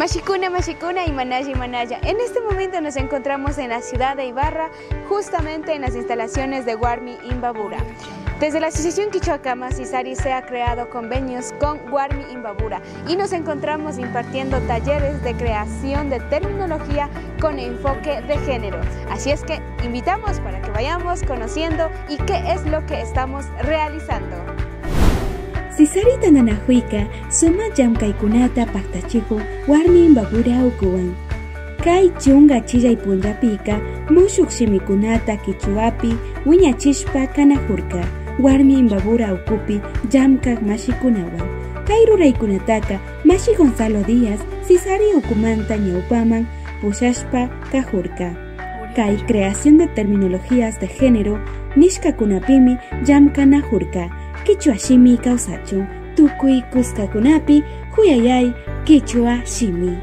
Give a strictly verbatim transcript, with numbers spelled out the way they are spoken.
Mashikuna, mashikuna, imanalla, imanalla. En este momento nos encontramos en la ciudad de Ibarra, justamente en las instalaciones de Warmi Imbabura. Desde la Asociación Kichwa Kama, Sisari, se ha creado convenios con Warmi Imbabura y nos encontramos impartiendo talleres de creación de terminología con enfoque de género. Así es que invitamos para que vayamos conociendo y qué es lo que estamos realizando. Sisari tantanakuyka sumak llamkaykunata paktachikun Warmi Imbabura ukuwan. Kay chunka chillay punllapika mushuk shimikunata kichwapi wiñachishpa kanakurka Warmi Imbabura ukupi llamkak mashikunawan. Kay ruraykunataka mashi Gonzalo Díaz Sisari ukumanta ñawpaman pushashpa kakurka. Kay creación de terminologías de género nishkakunapimi llamkanakurka kichwa shimi kawsachun tukuy kuskakunapi kuyayay kichwa shimi.